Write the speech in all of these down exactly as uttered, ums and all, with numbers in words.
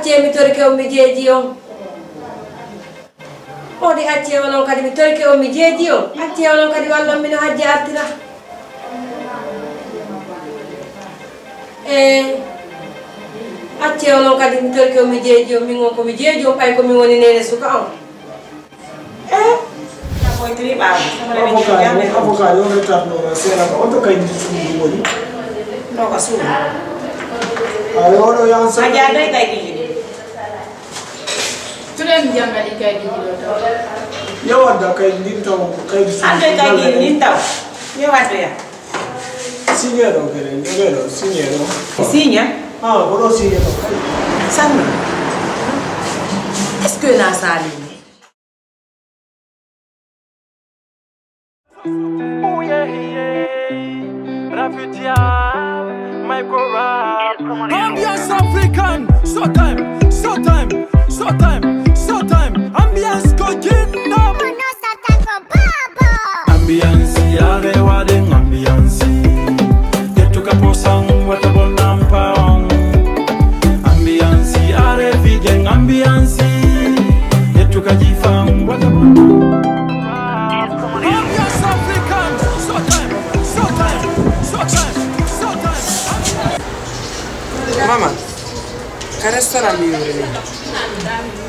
Accee mi torike on mi jeeji on. Moodi accee onon kadi mi torike on mi jeeji on. Accee onon kadi wallon mi no hajji artira. Ee, accee onon kadi mi torike on mi jeeji on. Min on ko mi jeeji on ɓay ko min woni neene suka on. Eh? Avocat, avocat, yo retard no seeɗa ka. Oto kaydi ɗum woni? No ka suudu. Ayo, oɗo yan sa. Aja doy kaydi ɗi. Tulen janga ɗi kaydi ɗi ɗo taw. Yo wadda kaydi ɗin taw, kaydi suudu. An doy kaydi ɗin taw. Yo wadda ya. Signé ɗo kere, ɗo, ɗo, signé ɗo. Signé? Ah, oɗo signé ɗo. Sanna. Est-ce que na sali? Ooh, yeah, yeah. Rafitia, Michael Rap. Ambiance africaine, showtime, showtime, showtime, showtime. Ambiance go kingdom. Ambiance, are waɗen ambiance. Ƴettu ka posan, wata bonnan pawon. Ambiance, are fijen ambiance. Ƴettu ka jifan, wata bonnan. Ambiance africaine, showtime, showtime, showtime, showtime. Mama, ka restaurant mi woni ni.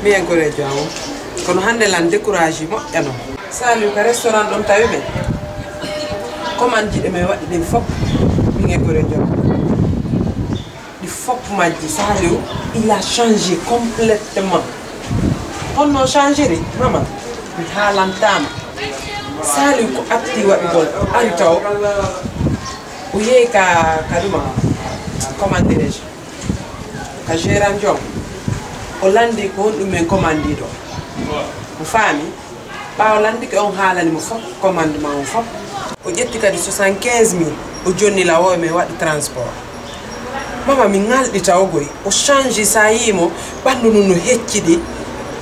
Mi e goreejo am on. Kono hannde lan décourage moƴƴano. Saliou ka restaurant ɗon tawi ɓe. Commande ji ɗi mi waɗi ɗin fof. Min e goreejo am. Ɗi fof majji, Saliou, il a changé complètement. Honno changiri, mama? Mi haalantaama. Saliou ko atti waɗugol, o ari taw, o yehi ka, ka ɗuma, comment dirais-je, ka gérant on. O lanndi ko honɗum min commandi ɗo. Mo faami? Ɓaawo lanndike on haalani mo fof, commandement on fof. O ƴetti kadi soixante-quinze mille, o jonni law o e men waɗi transport. Mama mi ŋalɗi taw goy, o change sa yii mo, ɓanndu ndun no hecciɗi.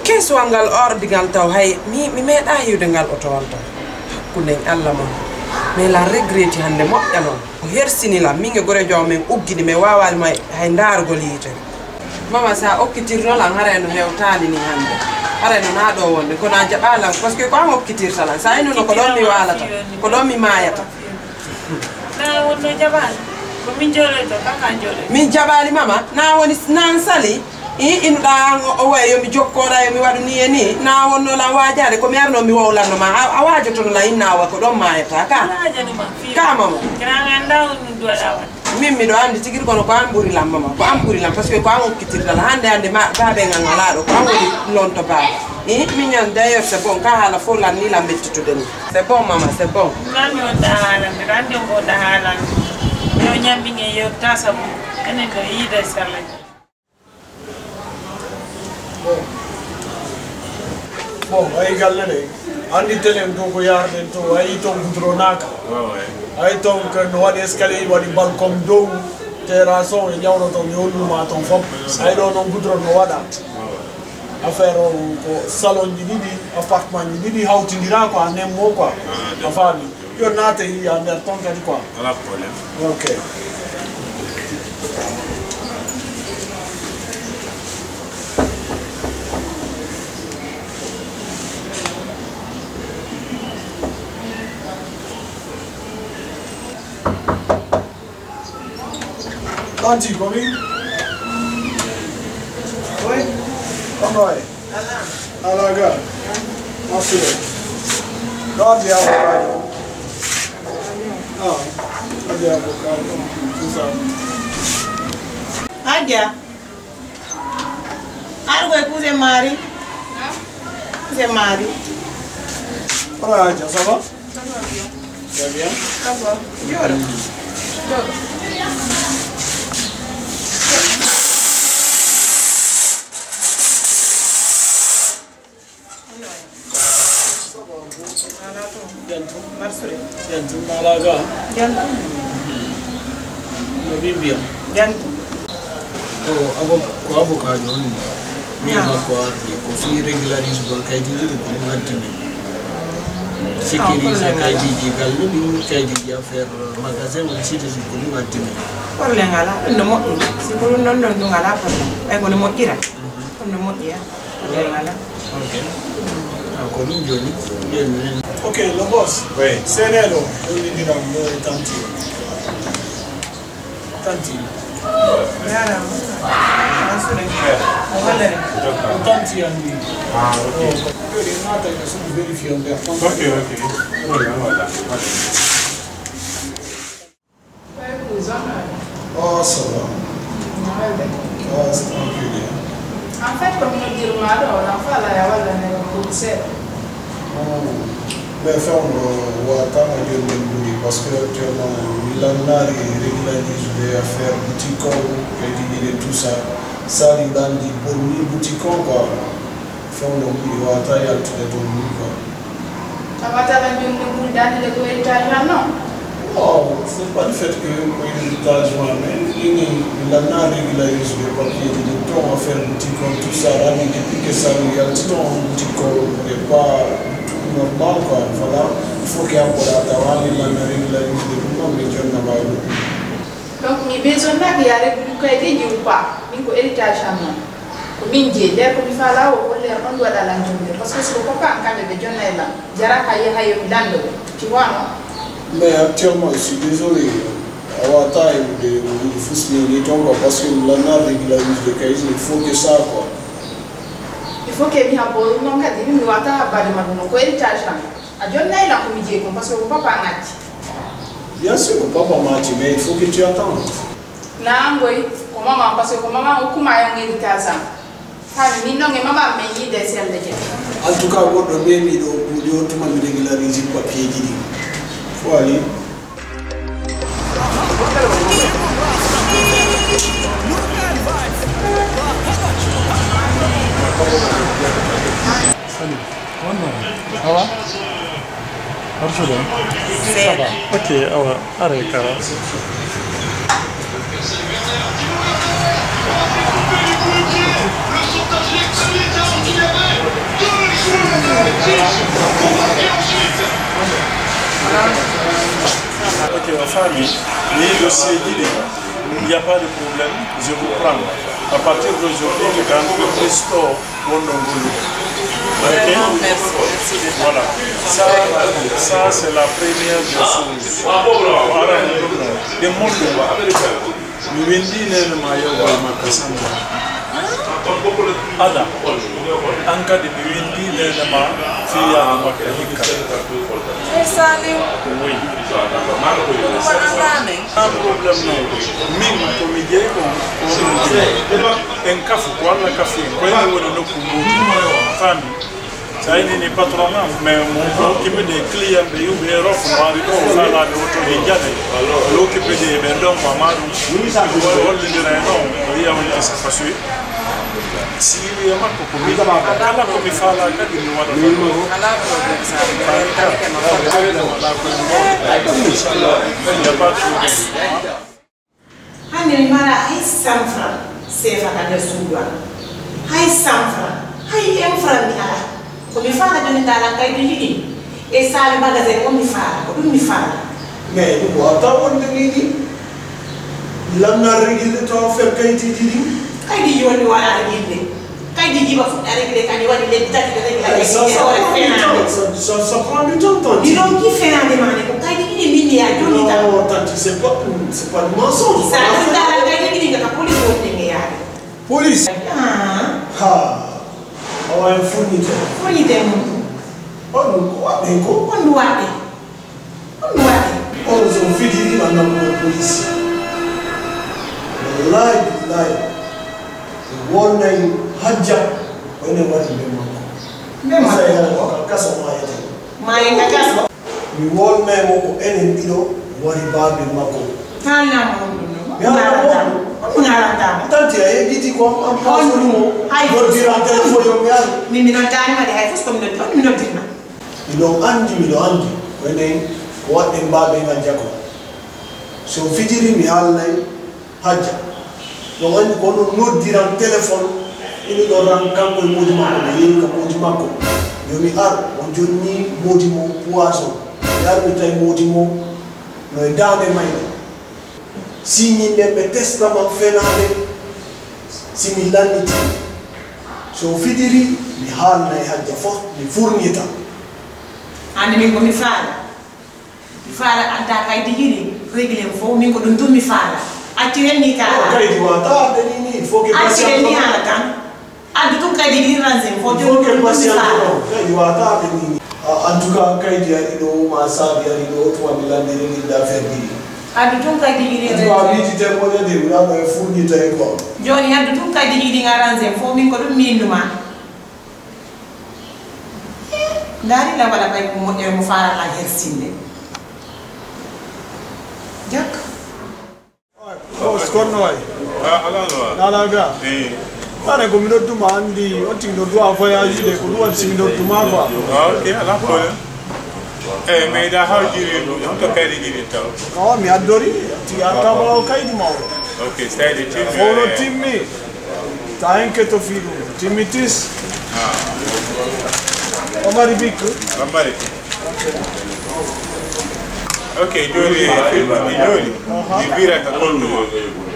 Keesuwal ngal ordi ngal taw hay, mi, mi meeɗaa hiwde ngal otowal taw. Hakkunde en Alla mama. Mais la regrette hannde moƴƴa non. O hersini lan, min e goreejo am men uggini, men waawaali mo hay ndaarugol yiite. Mama, sa okkitirno lan, haray no hewtaali ni hannde. Haray no naa ɗoo wonde, kono a jaɓaa lan, parce que ko an okkitirta lan. Sa ino no ko ɗon mi waalata, ko ɗon mi maayata. Na wonno jaɓaali, ko min jooɗoyto, kanko an jooɗoy. Min jaɓaali, mama, na woni, na an sali. I, inuɗaa an o, o wayi yo mi jokkora, yo mi waɗu ni e ni. Na wonno lan waajaade, ko mi arno mi wowlanno ma. A, a waajotono lan inna wa ko ɗon maayata, ka? Ka, mama. Kira an anndaa on ɗum duwaɗaa waɗde. Min miɗo anndi tigi kono ko an ɓuri lan mama, ko an ɓuri lan, parce que ko an okkitirta lan. Hannde hannde ma, baaben an alaa ɗo, ko an woni lonto baabe. I, min an d'ailleurs c'est bon, ka haala fof lan ni lan mettitude ni. C'est bon mama, c'est bon. Lan mi wonda haalande, lan de wonda haalande. Yo ñambi nge yo tasabu, enen ɗo yiida sallay. Bon, ayi galle ɗe, anndi telen to ko yaarɗen to, ayi ton gudronaaka. Ayi ton ko no waɗi escalier, waɗi balcon dow, terrasse on e ƴawro ton, mi holluma ton fof. Ayi ɗo non gudron no waɗa. Affaire on ko salon ji ɗiɗi, appartement ji ɗiɗi hawtindira quoi, en un mot quoi. A faami? Yo naate yiya nder ton kadi quoi. Alaa problème. Ok. Tanti, ko min? Oui. Kono e? Alaa ga? Masiro. Ɗo addi avocat ɗo. Ah, addi avocat ɗo. C'est ça. Adja. Ar koy cousin Marie. Cousin Marie. Hola, Adja, ça va? Ça va bien. Très bien. Ça va. Yoro. Jantum. Marsuri. Jantum, na alaa ga? Jantum. No ɓe mbiya? Jantum. Ko avo-, ko avocat on. Mi makko arde, ko fii régularisgol kaydiiji ɗi ko ɗum addi min. Sécuriser kaydiiji galle ɗin, kaydiiji affaire magasin, on site ko ɗum addi min. Problème alaa, ɗum no moƴƴi. Si ko ɗum ɗon ɗon ɗum alaa problème. Ɓay ko no moƴƴira. No moƴƴi, eh? Ko ɗum wala. Ok. Ah, ko ɗum jooni. Jooni. Ok, le boss. Oui. Seedeeɗo, ɗum wi'indiram mo e tanti. Tanti. Jaaraama. Mansuure. Eh. O hollere. D'accord. Ko tanti an wi. Ah, ok. Ko ɗum naata e suudu vérifier on ɓe. Ok, ok. Voilà, voilà. Voilà. Oh, ça va. Ah, c'est tranquille. En fait, comme nous dirons, alors, l'enfant là, il y a le commissaire. Oh. Mais fewndo wata mo jonden ɓuri, parce que actuellement mi lannaari régularisé affaire boutique on, crédit et tout ça. Ça, il a dit pour lui boutique on, quoi. Fewndo ɓuri wata yaltude ton ni, quoi. Tawa tawa jooni no ɓuri daande ko héritage man non? Non, c'est pas le fait que ko héritage man, mais ini mi lanna régularisé papier ji ɗin ton, affaire boutique on, tout ça, là, mais depuis que ça mi yalti ton boutique on, c'est pas du tout normal, quoi. Voilà, il faut que encore a tawa mi lanna régularisé ɗum non, mi jonna ma ɗum. Donc, mi besoin nak yaare budu kay de jiw pa, min ko héritage am non. Ko min je, nder ko mi fala o, ko nder on waɗa lan jonde. Parce que si ko papa an kamɓe ɓe jonna e lan, jara ka yeha yo mi lando ɓe. Tu vois, non? Mais actuellement, je suis désolé. A wata e de, de fus ni, ni ton quoi, parce que mi lanna régularisé kay, il faut que ça, quoi. Il faut que mi habbo non kadi, mi wata habbade ma ɗum, ko héritage am. A jonnay lan ko mi jeyi kon, parce que ko papa an acci. Bien sûr, ko papa ma acci, mais il faut que tu attendes. Na ngoy, ko mama, parce que ko mama o kuma yo ngedi tasa. Hani, min non e mama men yide selle je. En tout cas, woɗɗo memi ɗo, buuɗi o tuma mi régularisé papier ji ɗi. Fo ali. Salut. Wannan, awa? Har su da? Ça va. Ok, awa, are kara. Ok, on famille. Ni dossier ji ɗi. Il n'y a pas de problème, je vous prends. À partir d'aujourd'hui, je gagne le restaure, mon oncle. Ok? Vraiment, merci, merci de Voilà. Ça, ça, c'est la première des choses. Voilà. Des mots de mi windi nene ma yewgol makka sanne. Ada. An kadi mi windi nene ma fiyaama ka hikka. Hey, Saliou. Oui. Ɗum waɗanɗaa men. Sans problème non. Min ko mi jeyi kon, ko onon jeyi. En kafu, ko Alla kafi en. Ko enen woni nokku ngu. Faami? Sa ini ni patron am, mais mo ko occupé des clients ɓe yimɓe Europe, mo ari ɗo, o faalaɓe woto e jane. O occupé des ɓe ɗon ko ma ɗum. O hollindira e non, o yiya on kisa fasuy. Si yiwi e makko ko min, kala ko mi faala kadi mi waɗata ɗum. Alaa problème, Saliou. Barika. Alaa ko e mawɗo. Inchallah. Il n'y a pas de problème. Hannde mi maraa hay cent francs seefa ka nder suudu am. Hay cent francs, hay un franc mi alaa. Ko mi faala jooni, ndaalan kayituuji ɗin. E salle magasin on mi faala, ko ɗum mi faala. Mais ɗum waawataa wonde nii nii. Lannar régulé to affaire kayituuji ɗin. Kayituuji woni mi waɗa régulé. Kaydi jiba fuɗɗa réglé kadi waɗi lebbi tati ɓe réglé. Eh, ça, ça prend du temps, ça, ça, ça prend du temps, tanti. Ɗi ronki fenaande maane ko kaydi ɗiɗi min mi yaa jonni tan. Non, tanti, c'est pas, c'est pas du mensonge. Sa ɗum dara kaydi ɗiɗi ka police woni ɓe yaade. Police? Ah. Ha. Awa en fournité. Fournité mum. On ɗum ko waɗɗen ko? On ɗum waɗɗen. On waɗi. On so fijiri ma nanguɗo police. Wallahi billahi. Mi wolnay hajja ko enen waɗi mbe makko. Mbe makko? Sa yara ko ka kaso maayete. Maayen ka kaso? Mi wolnay mo ko enen ɗiɗo waɗi baabe makko. Haalna mo on ɗum ɗo. Mi haalna mo on ɗum. On ɗum haalanta mo. Tanti a yeggiti ko am, am pasoru mo. Hay. Noddiran téléphone yo mi ari. Min mi noddaani ma de hay fus ko mi noddi, on mi noddirma. Miɗo anndi, miɗo anndi ko enen ko waɗɗen mbaaɓe ngal jako. Si o fijiri, mi haalnay hajja. Miɗo anndi ko onon noddiran téléphone, ino ɗo ran kanko e moodi makko, ɓe yehi ka moodi makko. Yo mi ar, o jonni moodi mo poison. Mi ar, mi tawi moodi mo no e daande mayde. Siññinɗen ɓe testament fenaande, si mi lannitii. So fitiri, mi haalnay Hajja fof, mi furnita. Hannde min ko mi faala. Mi faala adda kaydi ɗiɗi, régler fof, min ko ɗum tun mi faala. Acciren ni kaala. Kaydi wata, ɗe ni, ni, il faut que patiente. Acciren ni haala kan. Addu tun kaydi ɗiɗi, ransen fof, il faut que patiente. Kaydi wata, ɗe ni, ni. Ah, en tout cas, kaydi ari ɗo, ma saabi ari ɗo, tuma mi lanndiri ɗin affaire ɗiɗi. Addu tun kaydi ɗiɗi. En tout cas, miiji temmoɗe de, mi ɗaɗo e furnita e ko. Jooni, addu tun kaydi ɗiɗi, ransen fof, min ko ɗum mi innu ma. Ndaari lan waɗa ɓay ko moƴƴere mo faala lan hersinde. Jak. Boss, kono waay. Ah, alaa no waay. Alaa ga. Eh. Mane ko mi nodduma anndi, on tigi noddu a voyage de, ko ɗum waɗi si mi nodduma quoi. Ah, ok, alaa problème. Eh, mais da hawjiri, on to kaydi jiri taw. Oh, mi addori, ti a tawa o kaydi ma o. Ok, c'est-à-dire timmi. Fof no timmi. T'as inquiété fii ɗum. Timmi tis. Ah. Omari Bik. Omari. Ok, jooni, mi jooni. Mi wira ka compte ma.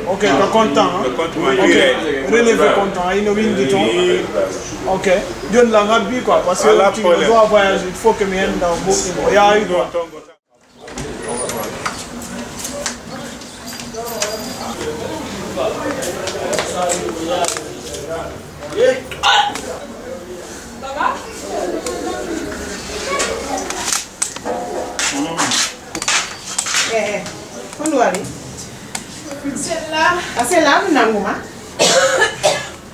Ok, ka compte an, hein? Ka compte ma, ok. Wira. Relevé compte an, ino winndi ton. Wi. Ok. Jooni la ngabbi quoi, parce que on tigi no doit voyage, il faut que mi henda o moƴƴi mo. Yaawi quoi. Eh, eh. Ko ndu waɗi? Sella. A sella, a nanngu ma?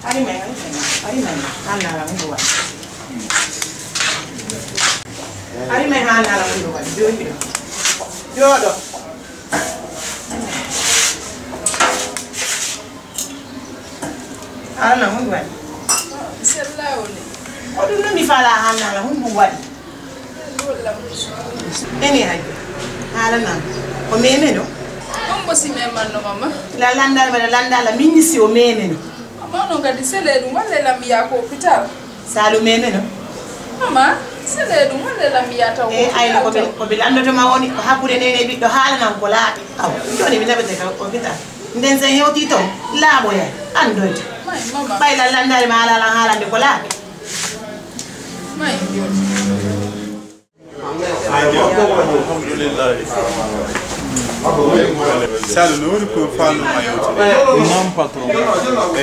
Ari may, ari may, ari may, haalnaa la hundu waɗi. Ari may, haalnaa la hundu waɗi. Jooɗi ɗo. Jooɗo. Haalnaa hundu waɗi. Sella woni. Ko ɗum no mi faalaa haalnaa la hundu waɗi. Ene hajja. Haalana. Ko memeno? On bosi memanno, mama. La landa, la landa, la minni si o memeno. Mama, non kadi sele ɗum, walle lambiya ko hôpital. Salu memeno? Mama, sele ɗum, walle lambiya taw ko hôpital. E, ayno ko ɓe, ko ɓe landoto ma woni, ko hakkunde nene e ɓiɗɗo haalanan ko laaɓi. Aw, jooni mi naɓete ka hôpital. Nden sen hewti ton, laaɓoya, andoyta. May, mama. Ɓay la landaare ma haalalan haalande ko laaɓi. May, jooni. Salo, no woni ko faalnoma yewtude? Naam, patron. E,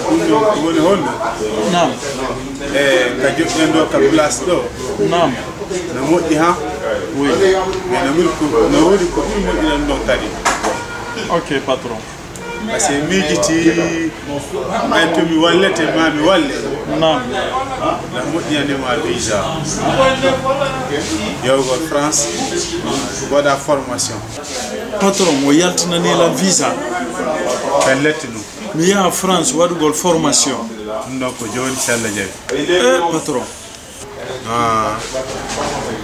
ɗum ɗo ko woni honno? Naam. E, ka joɗɗen ɗo, ka place ɗo? Naam. No moƴƴi, ha? Oui. Mais no woni ko, no woni ko ɓuri moƴƴinan ɗon kadi? Ok, patron. Parce que miijiti, ɓay to mi wallete, ma mi walle. Naam. Na moƴƴinani ma visa. Yahugol France, waɗa formation. Patron, o yaltinani lan visa. Pellet no. Mi yaha France waɗugol formation. Ɗum ɗon ko jooni, si Allah jaɓi. Eh, patron. Ah.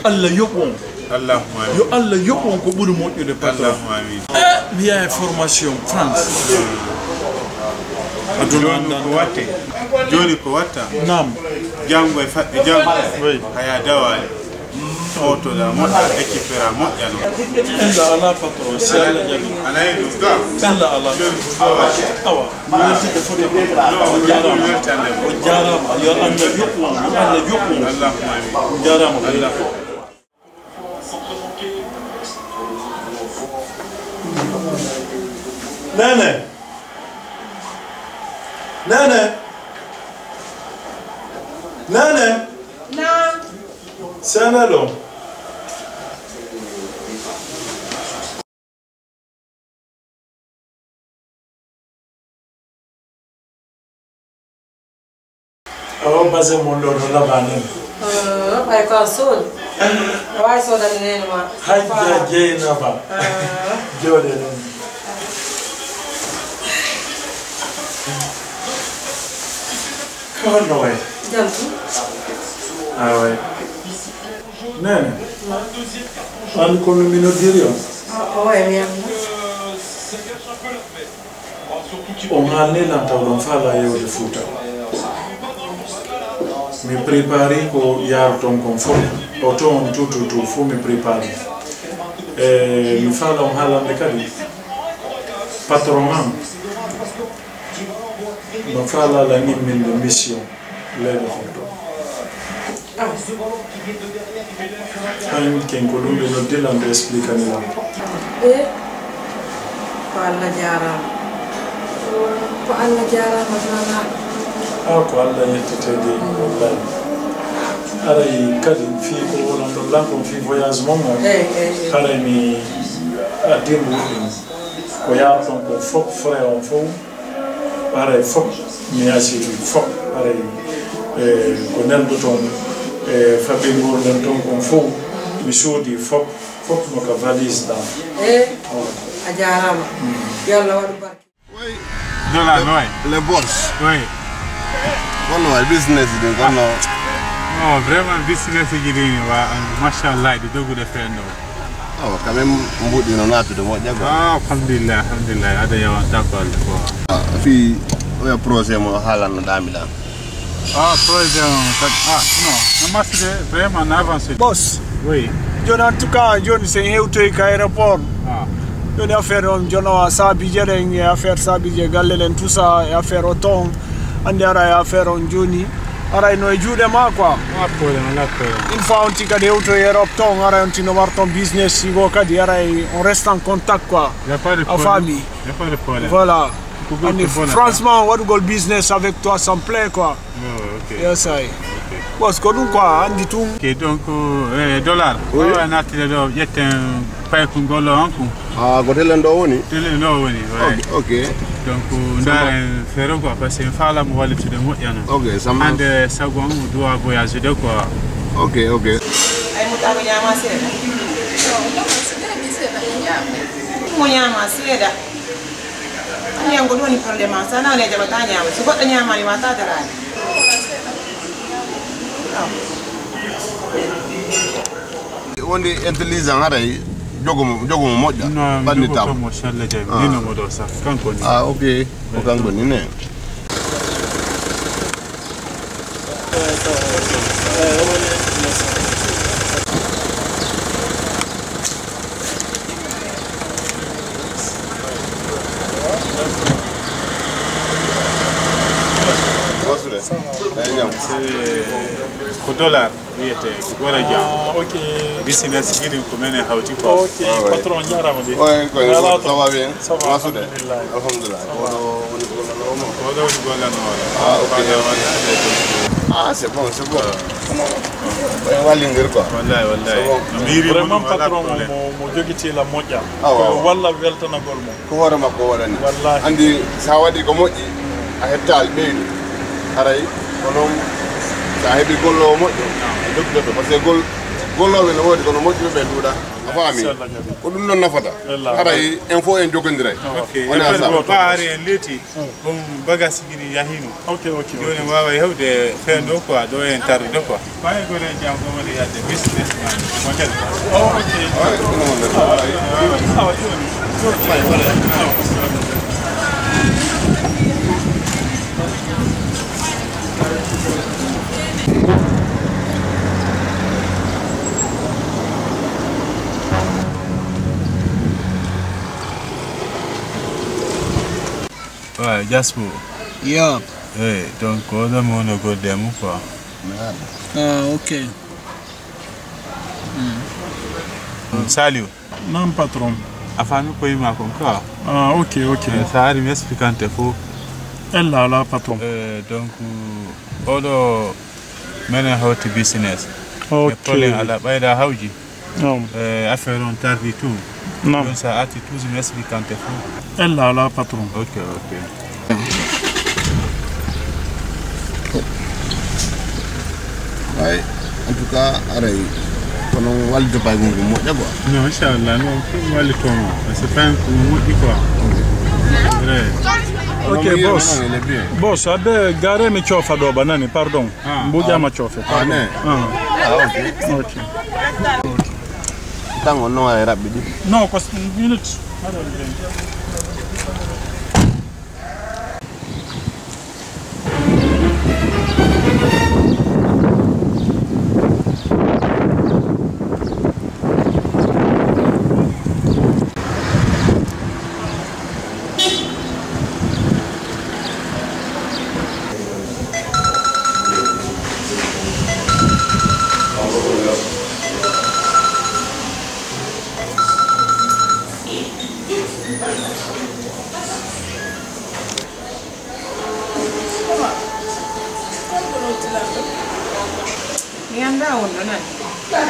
Allah yoɓu on. Allahumma amin. Yo Allah yoɓu on ko ɓuri moƴƴude, patron. Allahumma amin. Eh, mi yaha e formation France. Aduna jooni anndan ko watte? Jooni ko watta? Naam. Janngo e faɗɗi janngo. Oui. Haya dawaali. Footoɗa moƴƴa, équipera moƴƴa no. Ella alaa, patron, si Allah jaɓi. Alaa e ɗum ka? Ella alaa. Awa. Awa. Mi weltiima foti ko. On jaaraama. On jaaraama. Yo Allah yoɓu on. Yo Allah yoɓu on. Allahumma amin. On jaaraama. Allah. Nene. Nene. Nene. Naam. Sene ɗo. O base mon ɗo no labani. Eh, ɓay ko a soodi. A waawi soodande neene ma. Hajja Jeynaba. Eh. Jooɗe ɗon. Ko honno wayi? Jam tan. Ah, wayi. Nene. An kono mi noddiri on. O, o wayi mi yamma. On haalni lan taw ɗon faalaa yewde Fuuta. Mi prépari ko yaaroton kon fof. O to on tout, tout, tout, fof mi prépari. E mi faala on haalande kadi patron am. No faalaa lan imminde mission. Leydi fof to. Hayin ken ko ɗum ɓe noddi lan, ɓe explique ani lan. Eh, ko Allah jaaraama. Ko Allah jaaraama, vraiment. Ah, ko Allah yettetee de, wallahi. Aray kadi fii ko wonon ɗon lan kon fii voyage mon on. Eh, eh, eh. Aray mi addi mbuuɗi. Ko yaara ton ko fof, frère on fof. Haray fof mi asii fof, haray, eh, ko nelduɗon, eh, faɓi nguurndam ton kon fof, mi soodi fof, fof no ka valise ɗan. Eh, a jaaraama. Mm. Yo Allah waɗu barke. Dollar, no wayi? Le boss. Oui. Kono wayi business ɗin, kono. Oh, vraiment business ji ɗin, wa, machallah, ɗi doguɗe fenno. Awa, quand même, mbuuɗi no naatude moƴƴa quoi. Ah, alhamdulillah, alhamdulillah. Aɗa yawanta ko Allah ko. Ah, fii oya projet mo haalanno ɗaami ɗan. Ah, projet on, kat-, ah, non, no marche de, vraiment, no avance. Boss. Oui. Jooni, en tout cas, jooni, si en hewtoyi ka aéroport. Ah. Jooni, affaire on, jooni, o saabi jeɗen, e affaire saabi je galle ɗen, tout ça, e affaire o ton. Andi ara e affaire on jooni. Aray no e juuɗe ma quoi. Alaa problème, alaa problème. Une fois on tigi kadi hewtoyi Europe ton, aray on tigi no warton business sigo kadi, aray on reste en contact quoi. Y a pas de problème. A faami? Y a pas de problème. Voilà. Ko goɗɗum. Andi, ko bonata. Franchement, waɗugol business avec toi, ça me plaît quoi. Oh, ok. Yes, I. Ok. Boss, ko ɗum quoi, andi tun. Ok, donc, eh, dollar. Oui. Awa nattire ɗo, ƴetten paykun golo on kun. Ah, ko telen ɗo woni? Telen ɗo woni, ouais. Ok, ok. Donc, ça va. Ndaaren feere quoi, parce que en faala mo wallitude moƴƴa non. Ok, ça marche. Hande sago on, o doit voyager de quoi. Ok, ok. Ay, mo tawi ñaama seeɗa. Mo ñaama seeɗa. Anniyan ko ɗum woni problème am. So a nawne jaɓata ñaama. So goɗɗo ñaamaani ma, ta daraade. Wonde intelligent haray jogo mo, jogo mo moƴƴa. Non, mi jogo kam mo sella jam. Ah. Ni no mo ɗo sa. Kanko ni. Ah, ok. Ko kanko ni ne. Wasude. Ay, ñam. Ko dollar wiyete, ko gora jam. Ah, ok. Business girin ko menen hawti ko. Ok, ah, ouais. Patron, jarama de. Ouais, ko ça va bien. Ça va, wasude. Alhamdulillah. Alhamdulillah. Ko ɗo woni gollanowo. Ko ɗo woni gollanowo. Ah, ok. Ah, c'est bon, c'est bon. Ah. Kono, kono, kono wallindir quoi. Wallahi, wallahi. C'est bon. No mbiiri vraiment, patron mo, mo, mo jogiti la moƴƴa. Ah, waaw. Ko walla weltanagol mo. Ko hoore makko o waɗani. Wallahi. Anndi, so a waɗii ko moƴƴi, a hettaali ɓeydu. Haray, ko noon, so a heɓii golloowo moƴƴo, a jokkoto. Parce que gol-, gollooɓe no woodi, kono moƴƴuɓe ɓe nduuɗaa. A faami? Inchallah, jaɓi. Ko ɗum noon nafata. Wallahi. Haray, en fof en jogondiray. Ok. Wonaa e affaire sabu. Ko a ari en leeti. On bagage gini yahino. Ok, ok, ok. Jooni en waaway hewde feen ɗo quoi, ɗo en tardude quoi. Ɓay gore jam ko woni yadde business man. Model. Oh, ok. Awa, jooni. Jooni, ɓay gore. Ouais, Jaspo. Yo. Eh, donc, oɗo mo no golle mum quoi. Ah, ok. Mm. Saliou. Naam, patron. A faami ko yima kon quoi. Ah, ok, ok. Eh, sa ari mi expliquante fof. Ella ala, patron. Eh, donc, oɗo menen hawti business. Ok. E problème ala ɓayda hawji. Naam. Eh, affaire on tardi tout. Naam. Ɗum sa arti toujours mi expliquante fof. Ella ala, patron. Ok, ok. Ay, en tout cas, aray. Kono wallito pay gongo moƴƴa quoi. Non, inchallah, non, ko wallito mo. C'est pas un coup moƴƴi quoi. Vrai. Ok, boss. Boss, abe gare mi cofa ɗo ba nani, pardon. Ah, mbuƴama ah. Cofe, ah, pardon. Ne. Ah. Ah, ok. Ok. Tan on no waɗa e raɓɓiɗi? Non, ko s-, minute.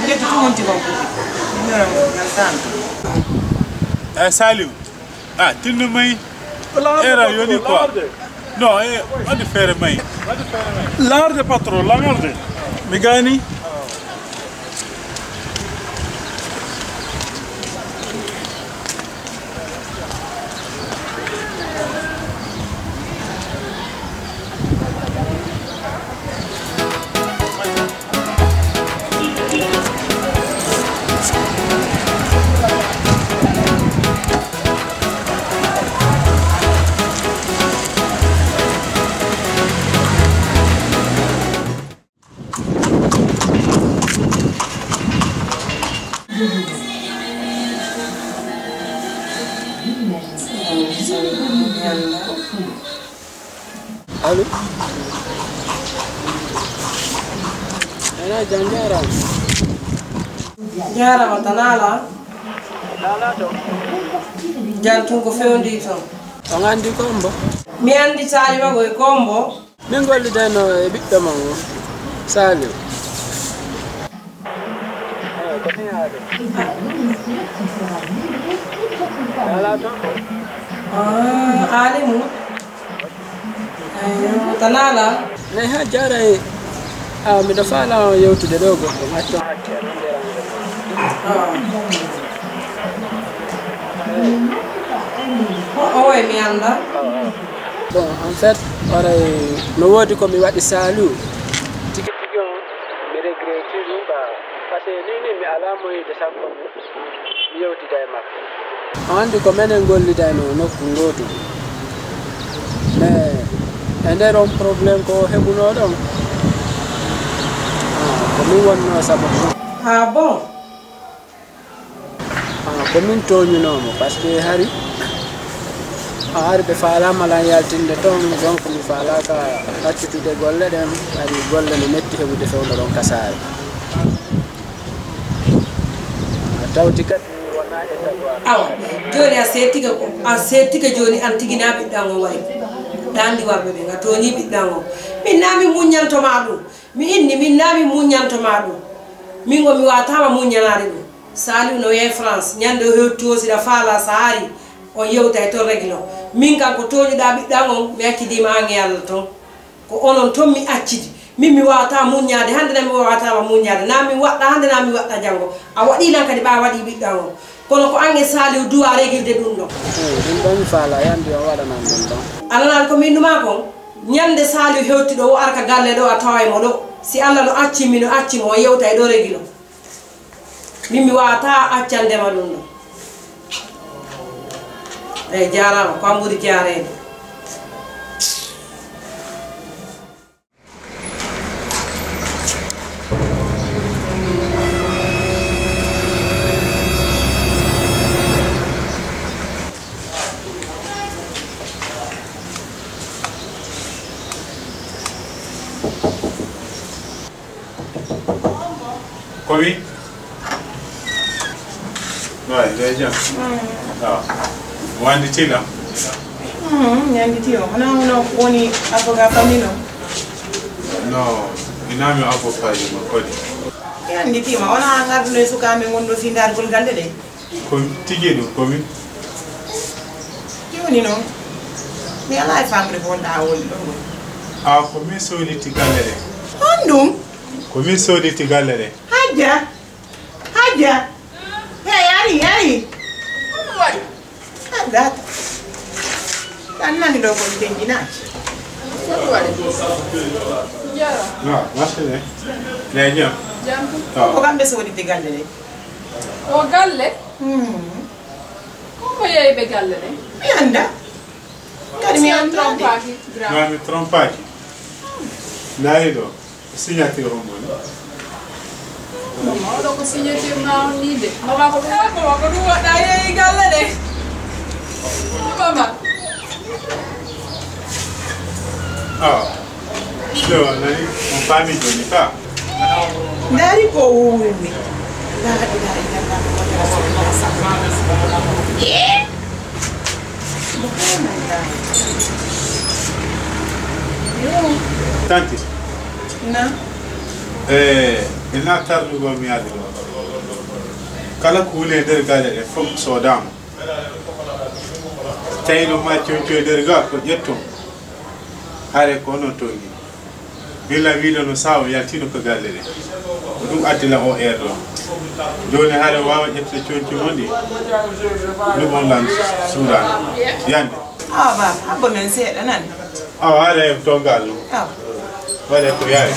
Ƴettu tun on tigi on. Miñoram ngal tanto. Eh, Saliou. Ah, tinno mai. Era yoni quoi. No, eh, waɗi feere mai. Langarde patron, langarde. Mi gani. Allo? Ena jam, jaaraama. Jaaraama, Tanala. Jam tun, ko fewndi ton? On anndi Kombo? Mi anndi Saliou Mago e Kombo. Min gollidayno e ɓiɗɗo mon, Saliou. Ah, Alimu. Ayyo, Tanala. Nay ha jaaray. Ah, miɗo faala on yewtude ɗo goɗɗo. Acca. Ah. O, o way mi annda. Bon, en fait, haray no woodi ko mi waɗi Saliou. Tigi tigi on, mi regretti ɗum, ba, parce que ni, ni mi alaa moyen de sakko mi yewtida e makko. On anndi ko menen gollidayno nokku ngootu. Mais e nder on problème ko heɓuno ɗon, ah, ko min wonno sababu. Ah, bon? Ah, ko min tooñunoo mo, parce que hari, ah, hari ɓe faalaama lan yaltinde toon, donc mi faalaaka accitude golle ɗen, hari golle no metti heɓude fewndo ɗon ka saare. Ah, tawti kadi mi wonaa e sago am. Awa, jooni a seetika ko, a seetika jooni an tigi naa ɓiɗɗo an on wayi. Ɗa anndi warɓe ɓen, a tooñii ɓiɗɗo an on. Min naa min muññanto maa ɗum. Mi inni, min naa min muññanto maa ɗum. Min on mi waataama muññanaade ɗum. Saliou no yahi France, ñande o hewti o, si ɗa faalaa, sa ari, on yewtay ton regilo. Min kan ko tooñuɗaa ɓiɗɗo an on, mi accidiima an e Alla ton. Ko onon ton mi accidi. Min mi waawataa muññaade, hannde na mi waawataama muññaade. Naa min waɗɗa hannde, naa min waɗɗa janngo. A waɗii lan kadi ɓaa waɗii ɓiɗɗo an on. Kono ko an e Saliou duwaa regilde ɗum ɗon. Hmm, ɗum ɗon mi faalaa, yandi on waɗanan ɗum ɗon. A nanaali ko mi innumaa kon? Ñande Saliou hewti ɗo, o ara ka galle ɗo, a taway mo ɗo. Si Alla no acci mi, no acci mo, o yewtay ɗo regilo. Min mi waawataa accandema ɗum ɗon. Eey, jaaraama, ko an ɓuri jaareede. Komi. Waay, jam. Mm. Ah. Wandi tila. Mm, yandi tilo. Hana hono woni avocat famille o? No, mi naa mi avocat ji ma kodi. Yandi tima, wona ngarduno e sukaaɓe ngonɗo fii ndaargol galle ɗe? Ko tigi ɗum, ko min. Jooni non, mi alaa e famde ko wonɗaa woni ɗon woni. Ah, ko min sooditi galle ɗe. Honɗum? Ko min sooditi galle ɗe. Hajja! Hajja! Hey, ari, ari! Ko ɗum waɗi? Ah, gata. Tan nani ɗo ko mi denƴinaaki. Ko ɗum waɗi? Jara. Ah, merci, eh. Ne jam. Jam. Ah. Ko kamɓe sooditi galle ɗe. O galle? Hmm. Ko mo yeeyi ɓe galle ɗen? Mi annda. Kadi mi annda. Trompaaki, grand. Ma mi trompaaki. Ndaari ɗo, signature on woni. Mama, oɗo ko signature ma on nii de. Mama, ko ɗum, mama, ko ɗum waɗɗa yeeyi galle ɗen. Mama. Ah. Yo, nani, on faami jooni ka? Ndaari ko wuuwi. La ilaha illallah, Muhammadu rasulullah, sallallahu alaihi wasallam. Eh? Subhanallah. Yo. Tante. Na? Eh, Ina tardugol mi ari ɗo. Kala ko wuli e nder galle ɗen fof soodaama. Tawi no ma conco e nder ga ko ƴetton. Hare ko onon tongi. Billa wiiɗo no sawo yaltino ko galle ɗen. Ko ɗum addi lan o heure ɗo. Jooni hare waawa ƴettude conci mon ɗi. Ɗum on lan suuɗaani. Yande. Awa baaba, habbo men seeɗa nani. Awa, haɗa en tongal ɗum. Awa. Waɗe ko yaari.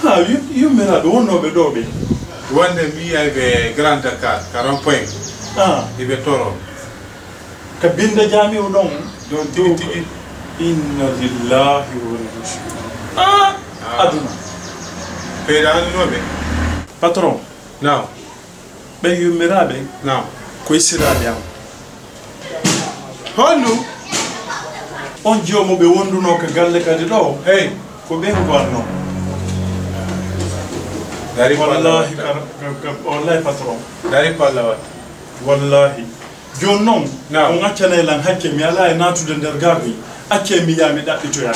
Ha, yu-, yummiraaɓe wonnooɓe ɗoo ɓe. Wonde mi yi'ay ɓe Grand Dakar, ka rond-point. Ah. Iɓe toro. Ka binnda jaami'u ɗon. Ɗon tigi tigi. Inna lillahi wa inna ilaihi raji'un. Ah! Ah. Aduna. Ɓeyɗa anndunoɓe. Patron. Naam. Ɓen yummiraaɓe. Naam. Ko siraaɓe am. Honɗum? On jiyo mo ɓe wondunoo ka galle kadi ɗoo. Hey. Ko ɓen wonnoo. Dari palla. Wallahi, watta. Ka, ka, ka, wallahi, patron. Dari palla watta. Wallahi. Jooni non, naam, on accanay lan hakke, mi alaa e naatude nder gaagoy. Accee mi yaa mi ɗaɓɓitoya.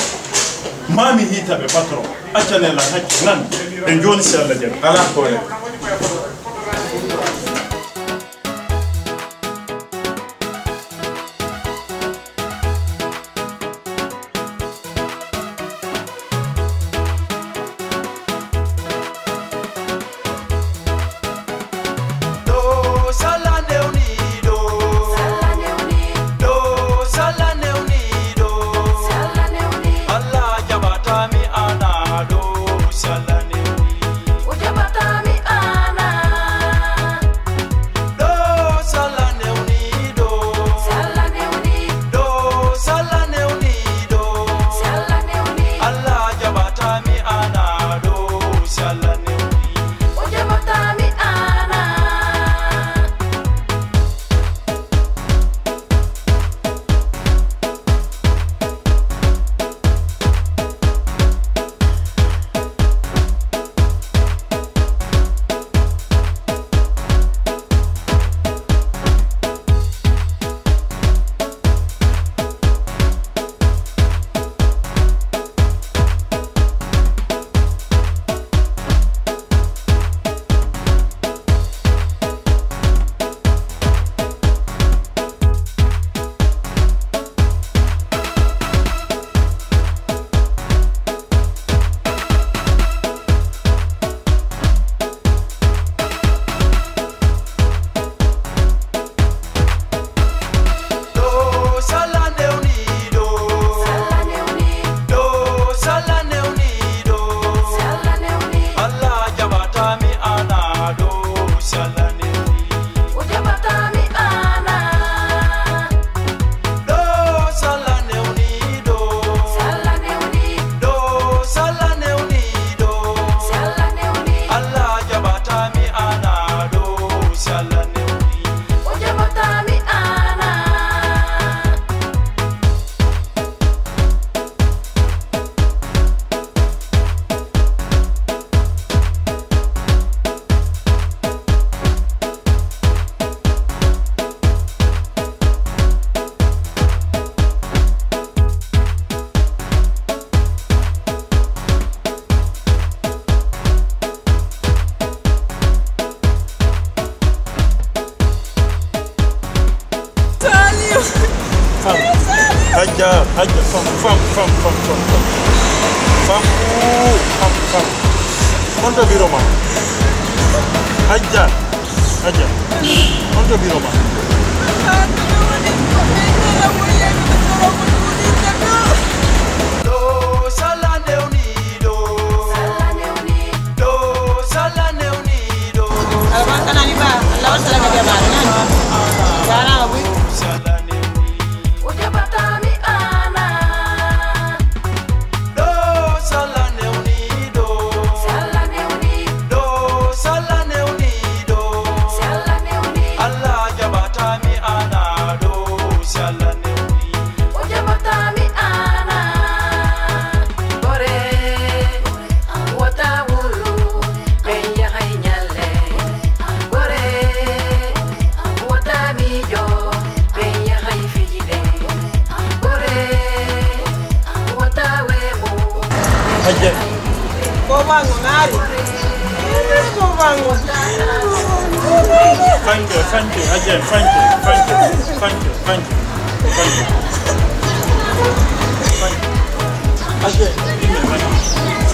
Maa mi hiita ɓe, patron. Accanee lan hakke, nan. E jooni, si Alla jaɓi. Alaa problème. Ɗoo si Alla newniiɗo. Ɗoo si Alla newniiɗo. Alla jaɓataa mi ana. Ɗoo si Alla newni. O jaɓataa mi ana. Ɗoo si Alla newniiɗo. Ɗoo si Alla newniiɗo. Alla jaɓataa mi ana. Ɗoo si Alla newni. O jaɓataa mi ana. Ɗoo si Alla newniiɗo. Ɗoo si Alla newniiɗo. Alla jaɓataa mi ana. Ɗoo si Alla newni. O jaɓataa mi ana. Ɗoo si Alla newniiɗo. Ɗoo si Alla newniiɗo. Alla jaɓataa mi ana. Ɗoo si Alla newni. O jaɓataa mi ana. Saliou. Fam. Hajja, Hajja, fam, fam, fam. Fam, ooh, fam, fam. On to biro ma. Hajja, Hajja. On to biro ma. Ɗoo si Alla newniiɗo. Fanke, fanke, again, fanke, fanke, fanke, fanke, fanke. Fanke. Again, give me fanke.